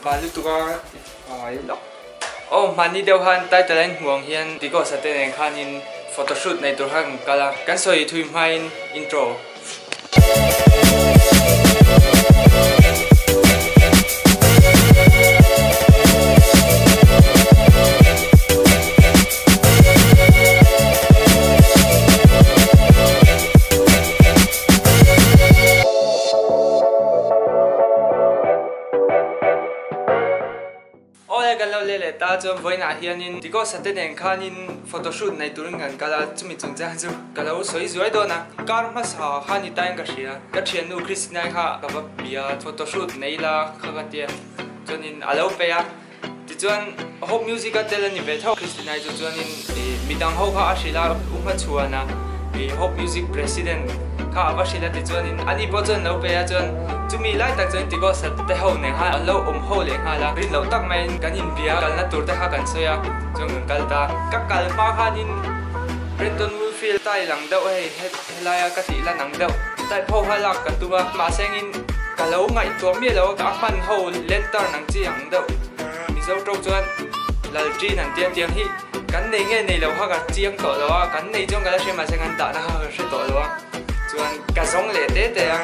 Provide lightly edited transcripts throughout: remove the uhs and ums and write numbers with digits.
Ba lutuk a ai lawk. Aw hmanni deuh khan title a inhmuh ang hian Tigos a te nen khanin photoshoot nei tur khan kan kal a, kan sawi thui hmain intro. Awle kan lo leh leh ta chuan vawiinah hianin Tigos te nen khanin photoshoot nei turin kan kal a, chumi chungchang chu ka lo sawi zuai dawn a. Kar hmasa kha ni tain ka hria, ka thiannu Christina kha ka va bia photoshoot nei la kha ka tia chuanin a lo peih a. Tichuan Hope Music a tel a ni ve tho. Christina hi chu chuanin midang ho kha a hrilh a, U Hmachhuana Hope Music President kha a va hrilh a tichuanin ani pawh chuan lo pe a chuan chumi lai tak chuan Tigosa te ho nen khan an lo awm ho leh nghal a, rin loh tak maiin kan inbia kalna tur te kha kan sawi a chuan kan kal ta. Ka kal hma khanin Brenton Woolfield tai lang deuh hei helaia ka tih lan ang deuh type ho kha lak ka tum a, mahse engin ka lo ngaihtuah miah lo a, ka hman ho lantern ang chi ang deuh Mizo tawk chuan Lalṭin an tia tiang hi kan nei nge nei lo kha ka chiang tawh lo a, kan nei chuan ka la hria mahse kan dahna kha ka hre tawh lo a, chuan ka zawng leh te te a.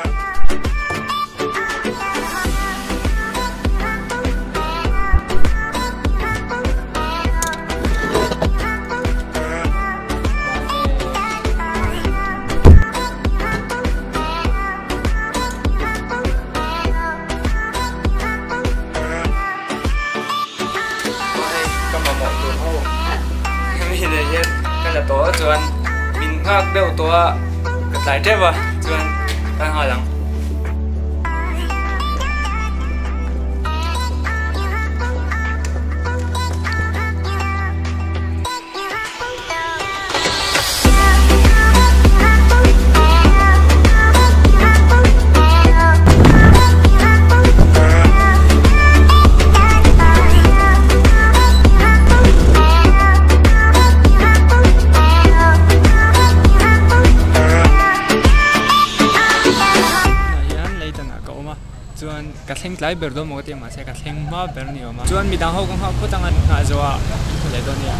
Hei ka mamawh tur ho hemi leh hian ka la tawh a chuan min nghak deuh tawh a ka tlai tep a chuan ka nghal ang. Chuan ka thleng tlai ber dawn maw ka ti a mahse ka thleng hma ber ni awm a chuan midang ho ka nghah phawt anga an nghah zawh ah in hmu leh dawn nia.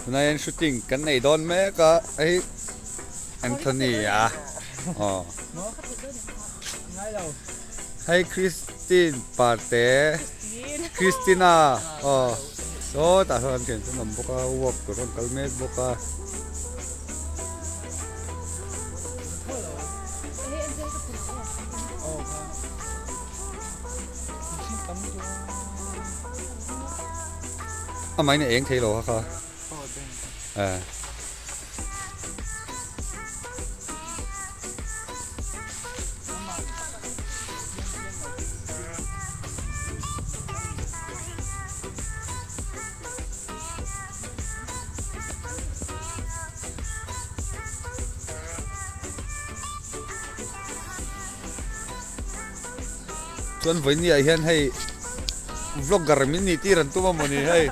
Tunah hian shooting kan nei dawn mek a hei Anthony a aw hei Christine parte Christina aw sawtah sawn an thian chu an awm bawk a work tur an kal mek bawk a. Amahin a eng thei lo kha kha eh. Chuan vawiin ah hian hei vlogger min nih tir an tum a mawni hei.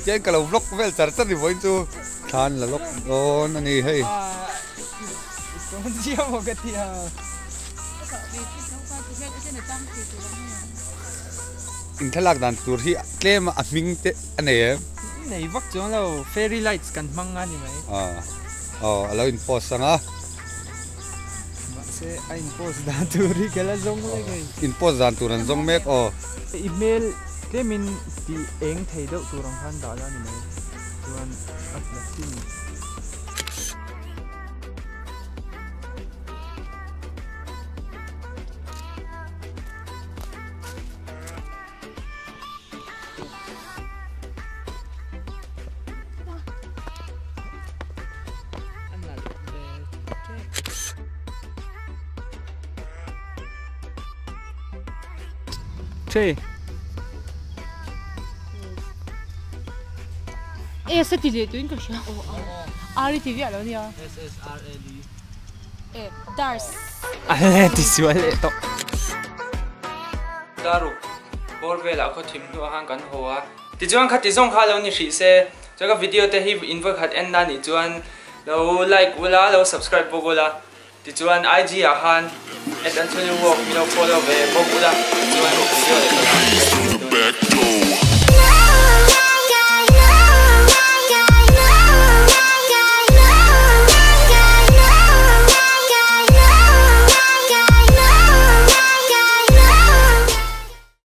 Tiang ka lo vlog vel char char ni vawiin chu thlan la lawk dawn a ni hei. In thlalak dan tur hi tlem a hming te a nei em? Nei vak chuang lo, fairy lights kan hmang a ni mai. Aw, aw a lo in post ang a. Mahse a in post dan tur hi ka la zawng mek hei. In post dan tur an zawng mek aw. I hmel tlemin tih eng thei deuh tur ang khan dah la a ni mai. Chuan a tla sin. Che. E sa ti leh tuin ka hria. R i ti viah lo nia. S S R A D. E dars. A le ti sual leh tawh. Daruk. Bawr velah khaw thim hnuah khan kan haw a. Tichuan khati zawng kha lo ni hrih se, chuan ka video te hi in vawikhat en na nih chuan lo like ula, lo subscribe bawk ula, tichuan IG ah khan at Anthony Walk min lo follow ve bawk ula, tichuan video leh tawh ah.